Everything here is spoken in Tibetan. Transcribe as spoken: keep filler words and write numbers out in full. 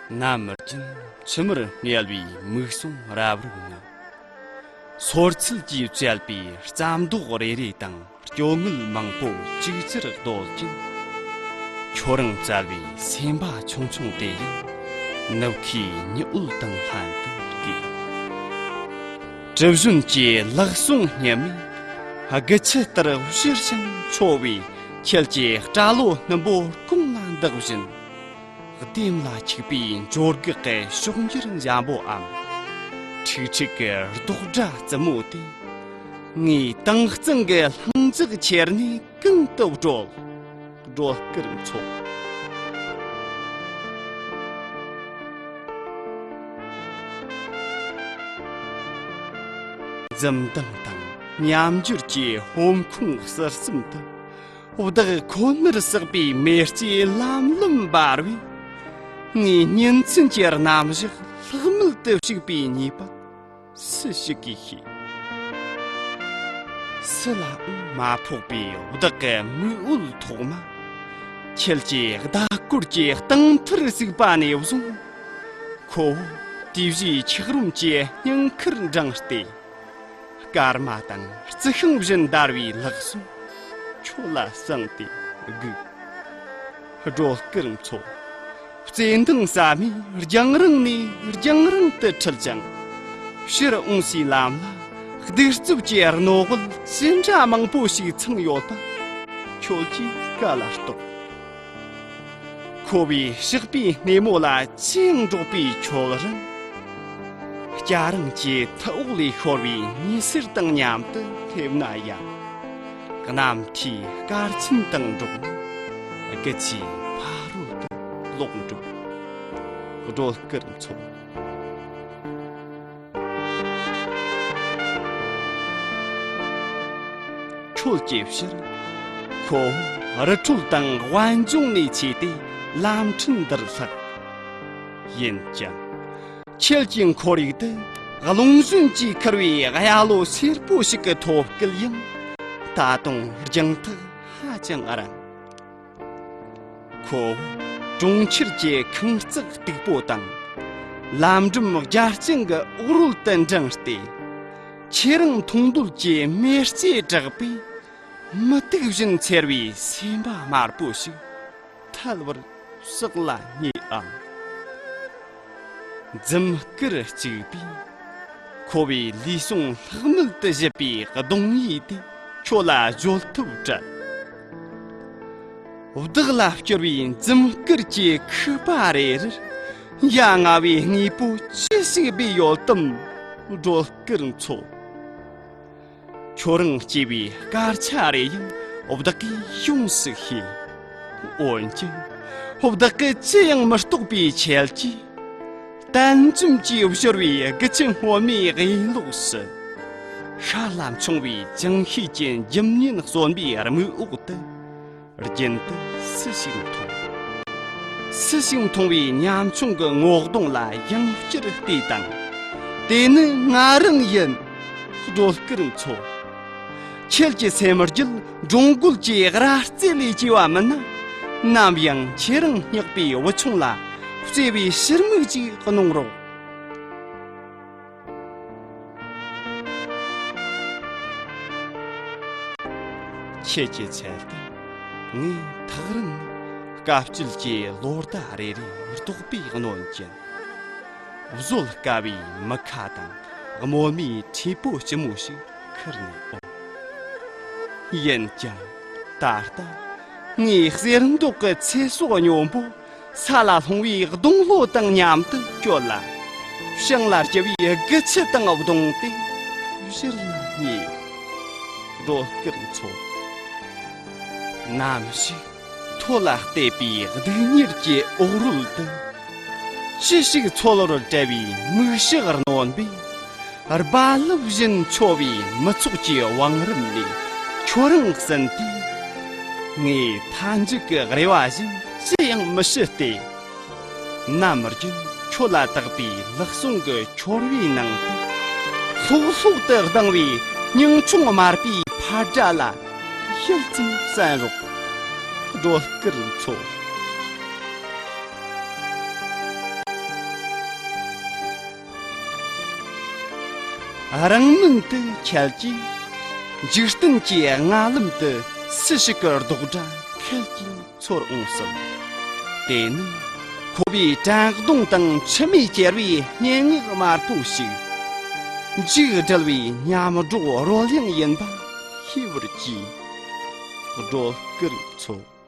ནམ་རྒྱུན་མཆི་མར་བསྔལ་བའི་མིག་ཟུང་རབ་རིབ་ངང་། སོར་ཚུལ་གྱིས་བཅད་པའི་རྩྭ་མདོག་རེ་རེ་དང་། སྐྱོ་ངལ་མང་པོ་ཅིག་ཅར་བརྡོལ་ཀྱང་། ཁྱོད་རང་བཙལ་བའི་སེམས་པ་ཆུང་ཆུང་དེ་ཡང་། ནུབ་ཁའི་ཉི་འོད་དང་ལྷན་དུ་སྐྱེས། དྲི་བཞོན་གྱི་ལག་ཟུང་སྙན་མོས། དགུ་ཆུ་ལྟར་བཞུར་ཞིང་འཕྱོ་བའི། ཁྱེད་ཀྱི་སྐྲ་ལོ་སྣུམ་པོ་གོང་ལ་འདེགས་བཞིན། ལྡེམ་ལ་འཁྱུག་པའི་འབྱོར་གེགས་ཀྱི་ཕྱོགས་འགྱུར་འཇམ་པོའམ། ཁྲིག་ཁྲིག་གི་རྡོག་སྒྲ་རྩུབ་མོ་དེ། ངའི་དྭངས་གཙང་གི་ལྷིང་འཇགས་ཁྱེར་ནས་གང་དུ་བགྲོད། སྒྲོལ་དཀར་མཚོ། འཛུམ་མདངས་དང་མཉམ་འགྱུར་གྱི་ཧོམ་ཁུང་ཟུར་གསུམ་དུ། བདག་ཁོ་ནར་བསགས་པའི་མེ་ལྕེ་ལམ་ལམ་འབར་བས། ངའི་གཉེན་ཚན་གྱི་རྣམ་གཞག་ལྷག་མེད་དུ་ཞིག་པའི་ཉེས་པ་སུ་ཞིག་གིས་ཤེས། སུ་ལའང་མ་ཕོག་པའི་བདག་གི་མིག་འོད་ཐོག་མ། ཁྱེད་ཀྱི་ཟླ་སྐོར་གྱི་སྟེང་ཐུར་གཟིགས་པ་ནས་བཟུང་། ཁོ་བོ་དུས་བཞིའི་འཁྱགས་རོམ་གྱི་སྙིང་ཁར་འབྲངས་ཏེ། སྐར་མ་དང་རྩི་ཤིང་བཞིན་འདར་བའི་ལག་ཟུང་ཁྱོད་ལ་བསྲིངས་ཏེ་སྒུག། སྒྲོལ་དཀར་མཚོ། བརྩེ་འདང་ཟབ་མོས་རྒྱང་རིང་ནས་རྒྱང་རིང་དུ་ཁྲིད་ཅིང་། ཕྱིར་འོང་སའི་ལམ་ལ་གདུག་རྩུབ་ཀྱི་རྣོ་ངད་ཅི་འདྲ་མང་པོ་ཞིག་འཚང་ཡོད་པ་ཁྱོད་ཀྱིས་ག་ལ་རྟོགས། ཁོ་བོའི་ཞགས་པའི་སྣེ་མོ་ལ་ཅི་ཡང་འགྲོགས་པའི་ཁྱོད་རང་། སྐྱ་རེངས་ཀྱི་ཐུབ་འོག་ལས་ཤོར་བའི་ཉི་ཟེར་དང་མཉམ་དུ་སླེབས་ན་ཡང་། གནམ་མཐའི་སྐར་ཆེན་དང་འགྲོགས་ནས་རྒུད་ཆེའི་ཕ་རོལ་ཏུ་ལོག་འགྲོ། སྒྲོལ་དཀར་མཚོ། ཁྱོད་ཀྱི་ཕྱིར་ཁོ་བོ་རི་ཁྲོད་དང་དབེན་ལྗོངས་ནས་ཆས་ཏེ་ལམ་ཕྲན་འདིར་ལྷགས། ཡིན་ཀྱང་། ཁྱེད་ཀྱི་ཁོར་ཡུག་དེ་རླུང་བཞོན་གྱིས་ཁུར་བའི་གཡག་ལོ་སེར་པོ་ཞིག་གི་ཐོབ་སྐལ་ཡང་ད་དུང་རྒྱང་ཐག་ཧ་ཅང་རིང་། ཁོ་བོ་གྲོང་ཁྱེར་གྱི་ཁང་བརྩེགས་སྟུག་པོ་དང་། ལམ་འགྲམ་རྒྱ་ལྕང་གི་འོག་རོལ་དུ་འགྲེངས་ཏེ། ཁྱེད་རང་མཐོང་འདོད་ཀྱི་མེ་ལྕེ་བསྲེགས་པའི་མུ་ཏིག་བཞིན་འཚེར་བའི་སེམས་པ་དམར་པོ་ཞིག་ཐལ་བར་བསགས་ལ་ཉེ་འམ། འཛུམ་དཀར་གཅིག་པས་ཁོ་བོའི་ལུས་ཟུངས་ལྷག་མེད་དུ་བཞད་པའི་གདོང་ཡིག་དེ་ཁྱོད་ལ་བརྗོད་ཐབས་བྲལ། བདག་ལ་བསྐྱུར་བའི་འཛུམ་དཀར་གྱི་ཁུག་པ་རེ་རེར་ཡ་ང་བའི་དངོས་པོ་ཅི་ཞིག་སྦས་ཡོད་དམ། སྒྲོལ་དཀར་མཚོ། ཁྱོད་རང་སྐྱེས་པའི་སྐར་ཆ་རེ་ཡང་བདག་གིས་ཡོངས་སུ་ཤེས། འོན་ཀྱང་བདག་གིས་ཅི་ཡང་མི་རྟོགས་པའི་ཆེད་ཀྱིས། བསྟན་འཛིན་གྱིས་བཞུར་བའི་རྒུད་ཆུ་སྔོན་མོའི་གཡས་ལོགས་སུ། ཤར་ལ་མཆོང་བའི་ཅང་ཤེས་ཀྱི་འཇིམ་བརྙན་གསོན་པའི་རྨིག་འོག་ཏུ། རྒྱུན་དུ་སུ་ཞིག་མཐོང་། སུ་ཞིག་མཐོང་བའི་ཉམ་ཆུང་གི་ངོ་གདོང་ལ་ཡང་བསྐྱར་བལྟས་དང་། དེ་ནི་ང་རང་ཡིན། སྒྲོལ་དཀར་མཚོ། ཁྱེད་ཀྱི་སེམས་རྒྱུད་འགྲོ་མགོན་གྱི་ར་རྩེ་ལས་སྐྱེ་བ་མིན་ན། ནམ་ཡང་ཁྱེད་རང་སྙེག་པའི་བུ་ཆུང་ལ་བརྩེ་བའི་ཕྱིར་མིག་ཅིག་གནོང་རོགས། ཁྱེད་ཀྱི་ཚལ་དུ་ངས་ཐག་རིང་ནས་དཀའ་སྤྱད་ཀྱི་ལོ་ཟླ་རེ་རེ་རྡོག་པས་གནོན་ཅིང་། བཟོད་དཀའ་བའི་མི་ཁ་དང་རྨོ་མོའི་མཁྲིས་པོ་ལྕི་མོ་ཞིག་ཁུར་ནས་འོང་། ཡིན་ཀྱང་ད་ལྟ་ངའི་གསེར་མདོག་གི་ཚེ་སྲོག་སྙོམས་པོ། ས་ལ་ལྷུང་བའི་སྡོང་ལོ་དང་མཉམ་དུ་སྐྱོལ་ལ། བྱང་ལ་སྐྱེ་བའི་རྒུད་ཆུ་དང་བསྡོངས་ཏེ་བཞུར་ན་ཉེ། སྒྲོལ་དཀར་མཚོ། ནམ་ཞིག་ཐོ་ལ་བལྟས་པའི་སྡུག་བསྔལ་གྱི་འོག་རོལ་དུ། ཅི་ཞིག་འཚོལ་བར་བྲེལ་བའི་མིག་ཤེལ་རྣོན་པོས། རྦ་རླབས་བཞིན་འཕྱོ་བའི་མི་ཚོགས་ཀྱི་བང་རིམ་ལས་ཁྱོད་རང་ཟིན་ཏེ། ངའི་མཐའ་མཇུག་གི་རེ་བ་བཞིན་ཅི་ཡང་མི་ཤི་སྟེ། ནམ་རྒྱུན་ཁྱོད་ལ་བཏགས་པའི་ལག་ཟུང་གི་འཁྱོར་བའི་ནང་དུ། ལྷོག་ལྷོག་ཏུ་ལྡང་བའི་སྙིང་ཆུང་དམར་པོའི་ཕར་འདྲ་ལ་ཡུད་ཙམ་གསན་རོགས། སྒྲོལ་དཀར་མཚོ། རང་མིང་དུ་ཁྱེད་ཀྱིས། འཇིག་རྟེན་གྱི་རྔ་ལམ་དུ་སུ་ཞིག་གི་རྡོག་སྒྲ་ཁད་ཀྱིས་ཚོར་འོང་སྲིད། དེ་ནི་ཁོ་པའི་དྲན་གདུང་དང་འཆི་མེད་གྱེར་བའི་སྙན་ངག་དམར་པོ་ཞིག་འཇིག་བསྒྲིལ་བའི་མཉམ་སྒྲོག་རོལ་དབྱངས་ཡིན་པ་ཤེས་པར་གྱིས། སྒྲོལ་དཀར་མཚོ།